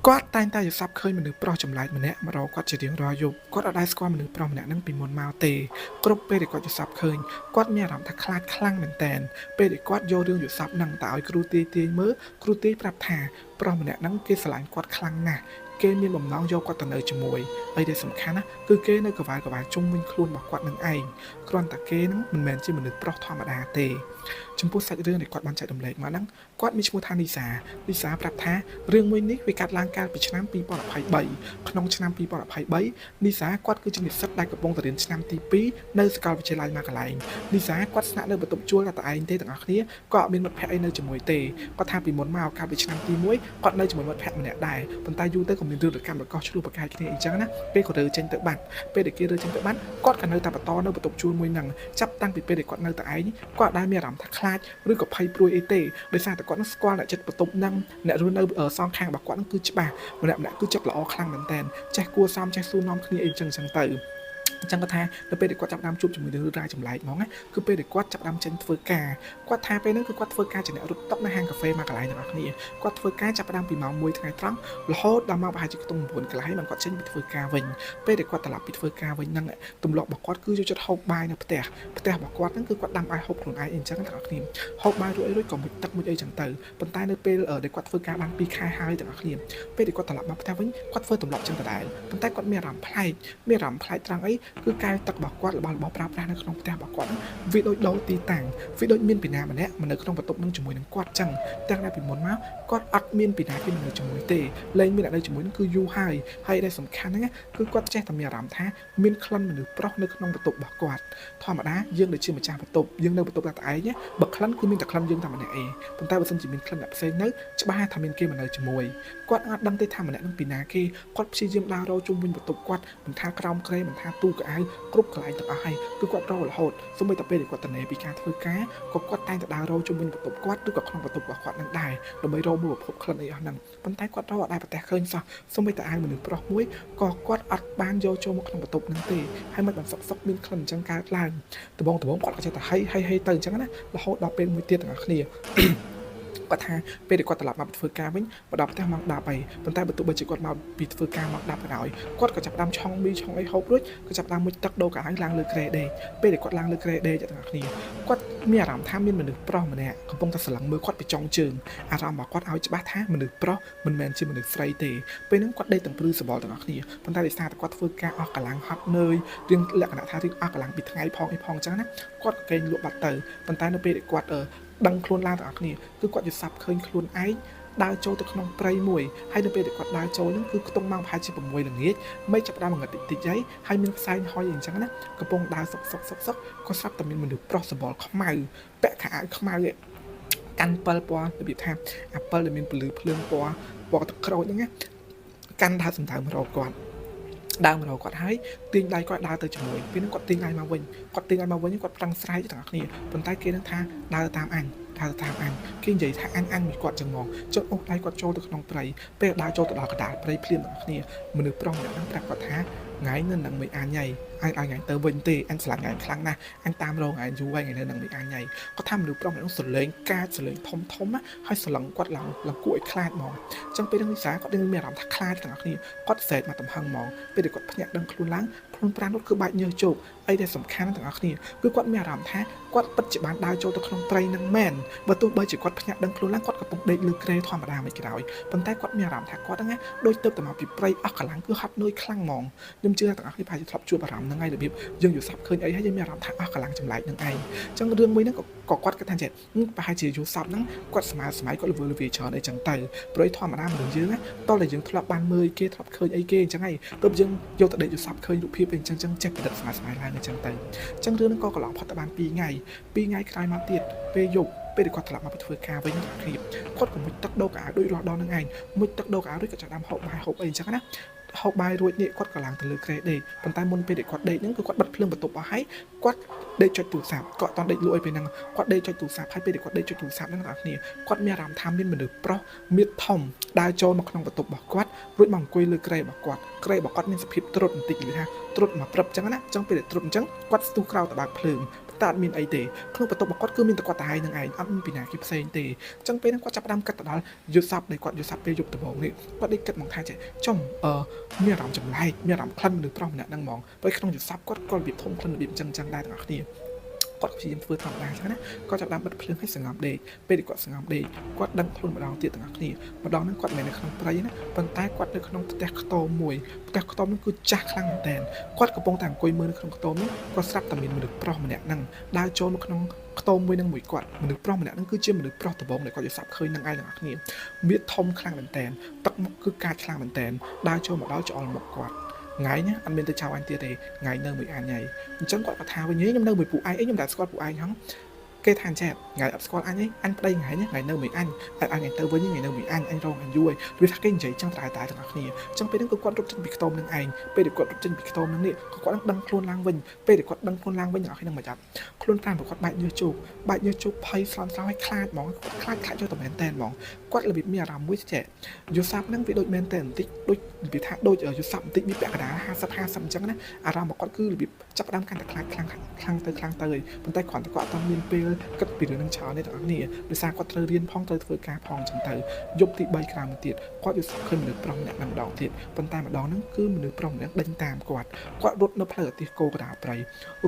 គាត់តែងតែយល់សប្តិឃើញមនុស្សប្រុសចម្លែកម្នាក់មករកគាត់ជារៀងរាល់យប់គាត់អត់ដែលស្គាល់មនុស្សប្រុសម្នាក់ហ្នឹងពីមុនមកទេគ្រប់ពេលដែលគាត់យល់សប្តិឃើញគាត់មានអារម្មណ៍ថាខ្លាចខ្លាំងមែនទែនពេលដែលគាត់យករឿងយល់សប្តិហ្នឹងទៅឲ្យគ្រូទាយទាយមើលគ្រូទាយប្រាប់ថាប្រុសម្នាក់ហ្នឹងគេស្រឡាញ់គាត់ខ្លាំងណាស់គេមានបំណងយកគាត់ទៅនៅជាមួយអីដែលសំខាន់ណាគឺគេនៅកវ៉ាលកវ៉ាលជុំវិញខ្លួនរបស់គាត់នឹងឯងគ្រាន់តែគេហ្នឹងមិនមែនជាមនុស្សប្រុសធម្មតាទេចំពោះសាច់រឿងដែលគាត់បានចែករំលែកមកហ្នឹងគាត់មានឈ្មោះថានីសានីសាប្រាប់ថារឿងមួយនេះវាកាត់ឡើងកាលពីឆ្នាំ2023ក្នុងឆ្នាំ2023នីសាគាត់គឺជានិស្សិតដែលកំពុងតែរៀនឆ្នាំទី2នៅសាកលវិទ្យាល័យមួយកន្លែងនីសាគាត់ស្នាក់នៅបន្ទប់ជួលតែតែឯងទេទាំងអស់គ្នាក៏អត់មានមិត្តភក្តិអីនៅជាមួយទេគាត់ថាពីមុនមកកាលពីឆ្នាំទី1គាត់នៅជាមួយមិត្តភក្តិម្នាក់ដែរប៉ុន្តែយូរទៅក៏មានរឿងរកម្មរកោះឆ្លោះប្រកែកគ្នាអីចឹងណាពេលក៏រើចេញទៅបាត់ពេលដែលគេរើចេញទៅបាត់គាត់ក៏នៅតែបន្តនៅបន្ទប់ជួលមួយហ្នឹងចាប់តាំងពីពេលដែលគាត់នៅតែឯងគាត់អត់ដែលមានអារម្មណ៍ថាខ្លាចឬក៏ភ័យព្រួយអីទេដោយសារតែគាត់នឹងស្គាល់អ្នកចិត្តបន្ទប់ហ្នឹងអ្នករស់នៅសងខាងរបស់គាត់ហ្នឹងគឺច្បាស់ម្នាក់ម្នាក់គឺចិត្តល្អខ្លាំងមែនតើចេះគួរសមចេះសួរនាំគ្នាអីចឹងចឹងទៅអញ្ចឹងគាត់ថានៅពេលដែលគាត់ចាប់ផ្ដើមជួបជាមួយនឹងរឿងរ៉ាវចម្លែកហ្មងណាគឺពេលដែលគាត់ចាប់ផ្ដើមចេញធ្វើការគាត់ថាពេលហ្នឹងគឺគាត់ធ្វើការជាអ្នករត់តុនៅហាងកាហ្វេមួយកន្លែងទាំងអស់គ្នាគាត់ធ្វើការចាប់ផ្ដើមពីម៉ោង1ថ្ងៃត្រង់រហូតដល់ម៉ោងប្រហែលជាខ្ទង់9កន្លះហើយបានគាត់ចេញពីធ្វើការវិញពេលដែលគាត់ត្រឡប់ពីធ្វើការវិញហ្នឹងទម្លាប់របស់គាត់គឺចូលចិត្តហូបបាយនៅផ្ទះផ្ទះរបស់គាត់ហ្នឹងគឺគាត់ដាំបាយហូបខ្លួនឯងអីចឹងទាំងអស់គ្នាហូបបាយរួចអីរួចក៏មុជទឹកមុជអីចឹងទៅប៉ុន្តែនៅពេលដែលគាត់ធ្វើការបាន2ខែហើយទាំងអស់គ្នាពេលដែលគាត់ត្រឡប់មកផ្ទះវិញគាត់ធ្វើទម្លាប់ចឹងដដែលប៉ុន្តែគាត់មានអារម្មណ៍ប្លែកមានអារម្មណ៍ប្លែកត្រង់អីគឺកែវទឹករបស់គាត់របស់របស់ប្រើប្រាស់នៅក្នុងផ្ទះរបស់គាត់ហ្នឹងវាដូចដូរទីតាំងវាដូចមានពីណាម្នាក់មកនៅក្នុងបន្ទប់នឹងជាមួយនឹងគាត់ចឹងទាំងដែលពីមុនមកគាត់អត់មានពីណាគេមកនៅជាមួយទេលែងមានអ្នកនៅជាមួយនឹងគឺយូរហើយហើយដែលសំខាន់ហ្នឹងគឺគាត់ចេះតែមានអារម្មណ៍ថាមានក្លិនមនុស្សប្រុសនៅក្នុងបន្ទប់របស់គាត់ធម្មតាយើងដែលជាម្ចាស់បន្ទប់យើងនៅបន្ទប់តែឯងបើក្លិនគឺមានតែក្លិនយើងតែម្នាក់ឯងប៉ុន្តែបើសិនជាមានក្លិនអ្នកផ្សេងនៅច្បាស់ថាមានគេមកនៅជាមួយគាត់អត់ដឹងទេថាម្នាក់នឹងពីណាគេគាត់ព្យាយាមដើររកជុំវិញបន្ទប់គាត់មិនថាក្រោមគ្រែមិនថាទូកៅអៅគ្រប់កន្លែងទាំងអស់ហើយគឺគាត់រករហូតសូម្បីតែពេលដែលគាត់តនេពីការធ្វើការក៏គាត់តែងតែដើររកជុំវិញបន្ទប់គាត់ឬក៏ក្នុងបន្ទប់របស់គាត់នឹងដែរដើម្បីរកមើលប្រភពក្លិនអីអស់ហ្នឹងប៉ុន្តែគាត់រកអត់ដែលប្រទះឃើញសោះសូម្បីតែអាវមនុស្សប្រុសមួយក៏គាត់អត់បានយកចូលមកក្នុងបន្ទប់ហ្នឹងទេហើយមិនបានសុកសុកមានក្លិនអញ្ចឹងកើតឡើងដបងដបងគាត់ក៏ចេះតែហីហីហីទៅអញ្ចឹងណារហូតដល់ពេលមួយទៀតទាំងអស់គ្នា គាត់ថាពេលដែលគាត់ត្រឡប់មកធ្វើការវិញមកដល់ផ្ទះម៉ោង10ហើយប៉ុន្តែបើទោះបីជាគាត់មកពីធ្វើការម៉ោង10ក៏ដោយគាត់ក៏ចាប់ផ្ដើមឆុងមីឆុងអីហូបរួចក៏ចាប់ផ្ដើមមុជទឹកដូរកៅអៅឡើងលើគ្រែដេកពេលដែលគាត់ឡើងលើគ្រែដេកទាំងអស់គ្នាគាត់មានអារម្មណ៍ថាមានមនុស្សប្រុសម្នាក់កំពុងតែស្រឡឹងមើលគាត់ពីចុងជើងអារម្មណ៍របស់គាត់ឲ្យច្បាស់ថាមនុស្សប្រុសមិនមែនជាមនុស្សស្រីទេពេលហ្នឹងគាត់ដេកទាំងព្រឺសបល់ទាំងអស់គ្នាប៉ុន្តែដោយសារតែគាត់ធ្វើការអស់កម្លាំងហត់នឿយរៀងលក្ខណៈថារៀងអស់កម្លាំងពីថ្ងៃផងអីផងអញ្ចឹងណាគាត់ក៏គេងលក់បាត់ទៅប៉ុន្តែនៅពេលដែលគាត់ដឹងខ្លួនឡើងទាំងអស់គ្នាគឺគាត់យល់សប្តិឃើញខ្លួនឯងដើរចូលទៅក្នុងព្រៃមួយហើយនៅពេលដែលគាត់ដើរចូលហ្នឹងគឺខ្ទង់ម៉ោងប្រហែលជា6ល្ងាចមេឃចាប់ផ្ដើមងងឹតតិចតិចហើយហើយមានផ្សែងហុយអីអញ្ចឹងណាកំពុងដើរសុកសុកសុកសុកក៏ស្រាប់តែមានមនុស្សប្រុសសម្បុរខ្មៅពាក់ខោអាវខ្មៅឯងកាន់ពិលពណ៌របៀបថាអាពិលដែលមានពន្លឺភ្លើងពណ៌ពណ៌ទឹកក្រូចហ្នឹងណាកាន់ដើរសំដៅមករកគាត់ដើរមករកគាត់ហើយទាញដៃគាត់ដើរទៅជាមួយពេលហ្នឹងគាត់ទាញដៃមកវិញគាត់ទាញដៃមកវិញគាត់ប្រឹងស្រែកទាំងអស់គ្នាប៉ុន្តែគេនឹងថាដើរតាមអញដើរតាមអញគេនិយាយថាអញអញមួយគាត់ចឹងហ្មងចុះអូសដៃគាត់ចូលទៅក្នុងព្រៃពេលដើរចូលទៅដល់កណ្ដាលព្រៃភ្លាមទាំងអស់គ្នាមនុស្សប្រុសម្នាក់ហ្នឹងប្រាប់គាត់ថាថ្ងៃនៅនឹងមិនអញហីអញឲ្យថ្ងៃទៅវិញទេអញស្រឡាញ់ថ្ងៃខ្លាំងណាស់អញតាមរងថ្ងៃយូរហើយថ្ងៃនៅនឹងមិនអញហីគាត់ថាមនុស្សប្រុសម្នាក់ហ្នឹងសលេងកាចសលេងធំធំណាហើយស្រឡឹងគាត់ឡើងឡើងគួរឲ្យខ្លាចហ្មងអញ្ចឹងពេលហ្នឹងវិសាគាត់នឹងមានអារម្មណ៍ថាខ្លាចទាំងអស់គ្នាគាត់ស្រែកមកទំហឹងហ្មងពេលដែលគាត់ភ្ញាក់ដឹងខ្លួនឡើងខ្លួនប្រាណនោះគឺបែកញើសជោគអីដែលសំខាន់ទាំងអស់គ្នាគឺគាត់មានអារម្មណ៍ថាគាត់ពិតជាបានដើរចូលទៅក្នុងព្រៃនឹងមែនបើទោះបីជាគាត់ភ្ញាក់ដឹងខ្លួនឡើងគាត់កំពុងដេកលើគ្រែធម្មតាមិនក៏ដោយប៉ុន្តែគាត់មានអារម្មណ៍ថាគាត់ហ្នឹងណាដូចទៅតែមកពីព្រៃអស់កម្លាំងគឺហត់នឿយខ្លាំងហ្មងខ្ញុំជឿថាទាំងអស់គ្នាប្រហែលជាធ្លាប់ជួបអារម្មណ៍ហ្នឹងហើយរបៀបយើងយល់សប្តិឃើញអីហើយយើងមានអារម្មណ៍ថាអស់កម្លាំងចម្លែកហ្នឹងឯងអញ្ចឹងរឿងមួយហ្នឹងក៏គាត់គិតថាចេះប្រហែលជាយល់សប្តិហ្នឹងគាត់ស្មើសម័យគាត់ល្វើល្វាច្រើនអីចឹងទៅព្រោះធម្មតាមនុស្សយើងណាតោះតែយើងធ្លាប់បានមើលគេធ្លាប់ឃើញអីគេអញ្ចឹងហើយទើបយើងយកទៅដេកយល់សប្តិឃើញរូបភាពអីអញ្ចឹងអញ្ចឹងចេះប្រឌិតស្មើសម័យឡើងអញ្ចឹងទៅអញ្ចឹងរឿងហ្នឹងក៏កន្លងផុតទៅបាន2ថ្ងៃ2ថ្ងៃក្រោយមកទៀតពេលយប់ពេលដែលគាត់ត្រឡប់មកពីធ្វើការវិញគ្នាគាត់ក៏មុជទឹកដូរកៅអៅដូចរាល់ដងហ្នឹងឯងមុជទឹកដូរកៅអៅរួចក៏ចាប់ដើមហូបបាយហូបអីអញ្ចឹងណាហូបបាយរួចនេះគាត់ក៏ឡើងទៅលើគ្រែដេកប៉ុន្តែមុនពេលដែលគាត់ដេកហ្នឹងគឺគាត់បិទភ្លើងបន្ទប់អស់ហើយគាត់ដេកចុចទូរស័ព្ទគាត់អត់តដេកលក់អីពេលហ្នឹងគាត់ដេកចុចទូរស័ព្ទហើយពេលដែលគាត់ដេកចុចទូរស័ព្ទហ្នឹងបងប្អូនគាត់មានអារម្មណ៍ថាមានមនុស្សប្រុសមៀតធំដើរចូលមកក្នុងបន្ទប់របស់គាត់រួចមកអង្គុយលើគ្រែរបស់គាត់គ្រែរបស់គាត់មានសភាពត្រុតបន្តិចនិយាយថាត្រុតមកព្រឹបអញ្ចឹងណាអញ្ចឹងពេលដែលត្រុតអញ្ចឹងគាត់ស្ទុះក្រោកទៅបើកភ្លើង តែអត់មានអីទេក្នុងបន្ទប់របស់គាត់គឺមានតែគាត់តែឯងនឹងឯងអត់មានពីណាគេផ្សេងទេអញ្ចឹងពេលហ្នឹងគាត់ចាប់ផ្ដើមគិតទៅដល់យល់សប្តិដែលគាត់យល់សប្តិពេលយប់ដំបូងនេះគាត់ដេកគិតមកថាចេះចំអឺមានអារម្មណ៍ចម្លែកមានអារម្មណ៍ក្លិនមនុស្សប្រុសម្នាក់ហ្នឹងហ្មងពេលក្នុងយល់សប្តិគាត់ក៏របៀបធំក្លិនរបៀបអញ្ចឹងអញ្ចឹងដែរទាំងអស់គ្នាគាត់ព្យាយាមធ្វើធម្មតាអញ្ចឹងណាគាត់ចាប់ផ្ដើមបិទភ្លើងឲ្យសង្ងំដេកពេលដែលគាត់សង្ងំដេកគាត់ដឹងខ្លួនម្ដងទៀតទាំងអស់គ្នាម្ដងហ្នឹងគាត់មិនមែននៅក្នុងព្រៃណាប៉ុន្តែគាត់នៅក្នុងផ្ទះខ្ទមមួយផ្ទះខ្ទមហ្នឹងគឺចាស់ខ្លាំងមែនតើគាត់កំពុងតែអង្គុយមើលនៅក្នុងខ្ទមហ្នឹងគាត់ស្រាប់តែមានមនុស្សប្រុសម្នាក់ហ្នឹងដើរចូលមកក្នុងខ្ទមមួយហ្នឹងមួយគាត់មនុស្សប្រុសម្នាក់ហ្នឹងគឺជាមនុស្សប្រុសដំបូងដែលគាត់យល់សប្តិឃើញនឹងឯងទាំងអស់គ្នាមានធំខ្លាំងមែនតើទឹកមុខគឺកាចខ្លាំងមែនតើដើរចូលមកដល់ច្អល់មុខគាត់ថ្ងៃណាអត់មានទៅចោលអញទៀតទេថ្ងៃនៅមួយអញហើយអញ្ចឹងគាត់ក៏ថាវិញខ្ញុំនៅមួយពូឯងអីខ្ញុំតែស្គាល់ពូឯងហងគេថាអញ្ចេះថ្ងៃអត់ស្គាល់អញអីអញប្តីថ្ងៃនេះថ្ងៃនៅមួយអញតែអញថ្ងៃទៅវិញថ្ងៃនៅមួយអញអញរងអញយូរហើយវាថាគេនិយាយចឹងតែតែទាំងអស់គ្នាអញ្ចឹងពេលហ្នឹងគឺគាត់រត់ចេញពីខ្ទមនឹងឯងពេលដែលគាត់រត់ចេញពីខ្ទមនឹងនេះក៏គាត់នឹងដឹងខ្លួនឡើងវិញពេលដែលគាត់ដឹងខ្លួនឡើងវិញទាំងអស់គ្នានឹងមកចាប់ខ្លួនតាមគាត់បែកញើសជោគបែកញើសជោគភ័យស្លន់ស្លោឲ្យខ្លាចហ្មងគាត់ខ្លាចខ្លាចយកតែមែនតែនហ្មងគាត់របៀបមានអារម្មណ៍មួយចេះយល់ស័ព្ទហ្នឹងវាដូចមែនតែនបន្តិចដូចរបៀបថាដូចយល់ស័ព្ទបន្តិចវាពាក់កណ្ដាល50 50អញ្ចឹងណាអារម្មណ៍របស់គាត់គឺរបៀបចាប់ផ្ដើមកាន់តែខ្លាចខ្លាំងខ្លាំងទៅខ្លាំងទៅហើយប៉ុន្តែគ្រាន់តែគាត់អត់មានពេលគិតពីរឿងហ្នឹងច្រើនទេទាំងអស់គ្នាដោយសារគាត់ត្រូវរៀនផងត្រូវធ្វើការផងអញ្ចឹងទៅយប់ទី3ក្រោយមកទៀតគាត់យល់ស័ព្ទឃើញមនុស្សប្រុសម្នាក់ហ្នឹងម្ដងទៀតប៉ុន្តែម្ដងហ្នឹងគឺមនុស្សប្រុសម្នាក់ដេញតាមគាត់គាត់រត់នៅផ្លូវអាទិសគោកដាលព្រៃ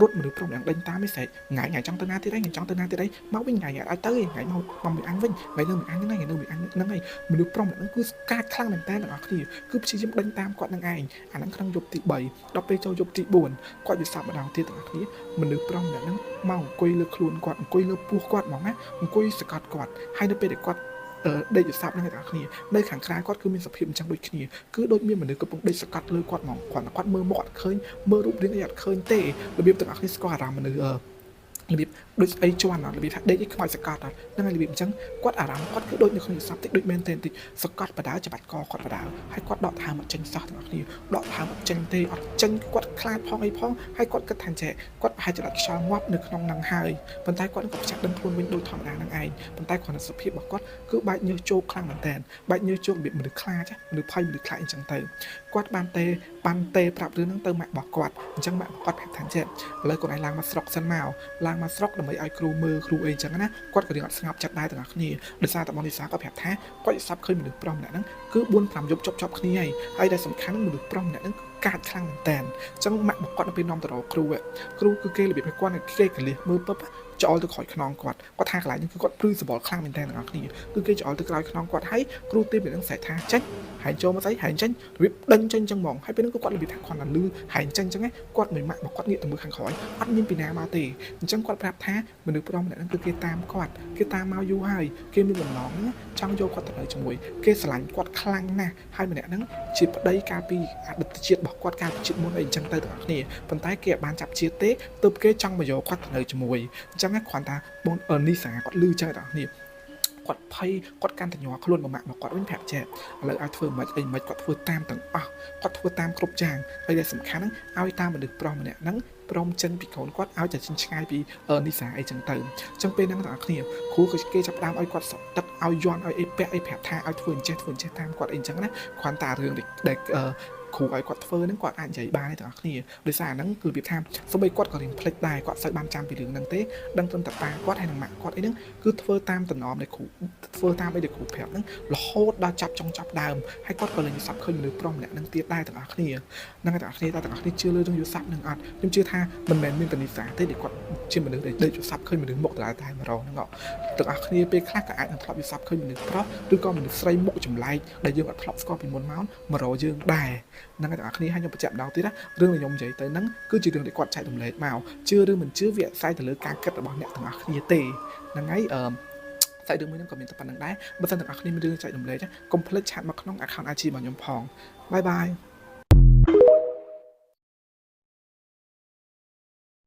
រត់មនុស្សប្រុសម្នាក់ដេញតាមឯស្រែកថ្ងៃថ្ងៃចង់ទៅណាទៀតឯងថ្ងៃចង់ទៅណាទៀតឯងមកវិញថ្ងៃអាចទៅឯងថ្ងៃមកមកមួយអញវិញថ្ងៃនៅមួយអញហ្នឹងឯងថ្ងៃនៅមួយអញហ្នឹងឯងមនុស្សប្រុសម្នាក់ហ្នឹងគឺកាចខ្លាំងមែនតើទាំងអស់គ្នាគឺព្យាយាមដេញតាមគាត់នឹងឯងអាហ្នឹងក្នុងយប់ទី3ដល់ពេលចូលយប់ទី4គាត់យល់ស័ព្ទម្ដងទៀតទាំងអស់គ្នាមនុស្សប្រុសម្នាក់ហ្នឹងមកអង្គុយលើខ្លួនគាត់អង្គុយលើពោះគាត់ហ្មងណាអង្គុយសកត់គាត់ហើយនៅពេលដែលគាត់ដេកយល់ស័ព្ទហ្នឹងទាំងអស់គ្នានៅខាងក្រៅគាត់គឺមានសភាពអញ្ចឹងដូចគ្នាគឺដូចមានមនុស្សកំពុងដេកសកត់លើគាត់ហ្មងគាត់គាត់មើលមុខអត់ឃើញមើលរូបរាងអីអត់ឃើញទេរបៀបទាំងអស់គ្នាស្គាល់អារម្មណ៍មនុស្សអឺរបៀបដូចស្អីជន់របៀបថាដេកអីខ្មោចសកត់ហ្នឹងហើយរបៀបអញ្ចឹងគាត់អារម្មណ៍គាត់គឺដូចនៅក្នុងយល់ស័ព្ទតិចដូចមែនទេតិចសកត់បដាច្បាច់កគាត់បដាហើយគាត់ដកថើមអត់ចេញសោះទាំងអស់គ្នាដកថើមអត់ចេញទេអត់ចេញគាត់ខ្លាចផងអីផងហើយគាត់គិតថាចេះគាត់ប្រហែលជាដាច់ខ្យល់ងាប់នៅក្នុងហ្នឹងហើយប៉ុន្តែគាត់ក៏ផ្ចាក់ដឹងខ្លួនវិញដូចធម្មតាហ្នឹងឯងប៉ុន្តែគ្រាន់តែសភាពរបស់គាត់គឺបែកញើសជោគខ្លាំងមែនតើបែកញើសជោគរបៀបមនុស្សខ្លាចមនុស្សភ័យមនុស្សខ្លាចអញ្ចឹងទៅគាត់បានទេបានទេប្រាប់រឿងហ្នឹងទៅម៉ាក់របស់គាត់អញ្ចឹងម៉ាក់របស់គាត់ប្រាប់ថាចេះឥឡូវគាត់ឯងឡើងមកស្រុកសិនមកឡើងមកស្រុកដើម្បីឲ្យគ្រូមើលគ្រូអីអញ្ចឹងណាគាត់ក៏រៀងអត់ស្ងប់ចិត្តដែរទាំងអស់គ្នាដោយសារតែបងលីសាគាត់ប្រាប់ថាគាត់យល់សប្តិឃើញមនុស្សប្រុសម្នាក់ហ្នឹងគឺ4 5យប់ជាប់ជាប់គ្នាហើយហើយដែលសំខាន់មនុស្សប្រុសម្នាក់ហ្នឹងគឺកាចខ្លាំងមែនតើអញ្ចឹងម៉ាក់របស់គាត់នៅពេលនាំទៅរកគ្រូគ្រូគឺគេរបៀបឲ្យគាត់គេកលៀសមើលពឹបច្អល់ទៅក្រោយខ្នងគាត់គាត់ថាកន្លែងនេះគឺគាត់ព្រឺសបល់ខ្លាំងមែនតើទាំងអស់គ្នាគឺគេច្អល់ទៅក្រោយខ្នងគាត់ហើយគ្រូទេពនឹងស្រែកថាចេញហែងចូលមកស្អីហែងចេញរបៀបដេញចេញចឹងហ្មងហើយពេលហ្នឹងគឺគាត់របៀបថាគាត់តែលឺហែងចេញចឹងគាត់មួយម៉ាក់របស់គាត់ងាកទៅមើលខាងក្រោយអត់មានពីណាមកទេអញ្ចឹងគាត់ប្រាប់ថាមនុស្សប្រុសម្នាក់ហ្នឹងគឺគេតាមគាត់គេតាមមកយូរហើយគេមានបំណងហ្នឹងចង់យកគាត់ទៅនៅជាមួយគេស្រឡាញ់គាត់ខ្លាំងណាស់ហើយម្នាក់ហ្នឹងជាប្តីកាលពីអតីតជាតិរបស់គាត់កាលពីជាតិមុនអីអញ្ចឹងទៅទាំងអស់គ្នាប៉ុន្តែគេអត់បានចាប់ជាតិទេទើបគេចង់មកយកគាត់ទៅនៅជាមួយអញ្ចឹងគ្រាន់តែបងនីសាគាត់លឺចឹងទាំងអស់គ្នាគាត់ភ័យគាត់កាន់តែញ័រខ្លួនមួយម៉ាក់មកគាត់វិញប្រាប់ចេះឥឡូវឲ្យធ្វើមិនអីមិនគាត់ធ្វើតាមទាំងអស់គាត់ធ្វើតាមគ្រប់យ៉ាងហើយដែលសំខាន់ហ្នឹងឲ្យតាមមនុស្សប្រុសម្នាក់ហ្នឹងព្រមចេញពីកូនគាត់ឲ្យតែចេញឆ្ងាយពីនីសាអីចឹងទៅអញ្ចឹងពេលហ្នឹងទាំងអស់គ្នាគ្រូគឺគេចាប់ផ្ដើមឲ្យគាត់សក់ទឹកឲ្យយន់ឲ្យអីពាក់អីប្រាប់ថាឲ្យធ្វើអញ្ចេះធ្វើអញ្ចេះតាមគាត់អីអញ្ចឹងណាគ្រាន់តែរឿងដែលគ្រូឲ្យគាត់ធ្វើហ្នឹងគាត់អាចនិយាយបានទេទាំងអស់គ្នាដោយសារហ្នឹងគឺរបៀបថាសូម្បីគាត់ក៏រៀងភ្លេចដែរគាត់សូវបានចាំពីរឿងហ្នឹងទេដឹងត្រឹមតែប៉ាគាត់ហើយនិងម៉ាក់គាត់អីហ្នឹងគឺធ្វើតាមតំណមដែលគ្រូធ្វើតាមអីដែលគ្រូប្រាប់ហ្នឹងរហូតដល់ចាប់ចុងចាប់ដើមហើយគាត់ក៏លែងយល់សប្តិឃើញមនុស្សប្រុសម្នាក់ហ្នឹងទៀតដែរទាំងអស់គ្នាហ្នឹងហើយទាំងអស់គ្នាតើទាំងអស់គ្នាជឿលើរឿងយល់សប្តិហ្នឹងអត់ខ្ញុំជឿថាមិនមែនមានតនីសាទេដែលគាត់ជាមនុស្សដែលដេកយល់សប្តិឃើញមនុស្សមុខដដែលតែមករងហ្នឹងទាំងអស់គ្នាពេលខ្លះក៏អាចនឹងធ្លាប់យល់សប្តិឃើញមនុស្សប្រុសឬក៏មនុស្សស្រីមុខចម្លែកដែលយើងអត់ធ្លាប់ស្គាល់ពីមុនមកមករកយើងដែរហ្នឹងហើយទាំងអស់គ្នាហើយខ្ញុំបញ្ជាក់ម្ដងទៀតណារឿងដែលខ្ញុំនិយាយទៅហ្នឹងគឺជារឿងដែលគាត់ចែករំលែកមកជឿឬមិនជឿវាអាស្រ័យទៅលើការគិតរបស់អ្នកទាំងអស់គ្នាទេហ្នឹងហើយអឺសាច់រឿងមួយហ្នឹងក៏មានតែប៉ុណ្្នឹងដែរបើសិនទាំងអស់គ្នាមានរឿងចែករំលែកកុំភ្លេច chat មកក្នុង account IG របស់ខ្ញុំផង bye bye.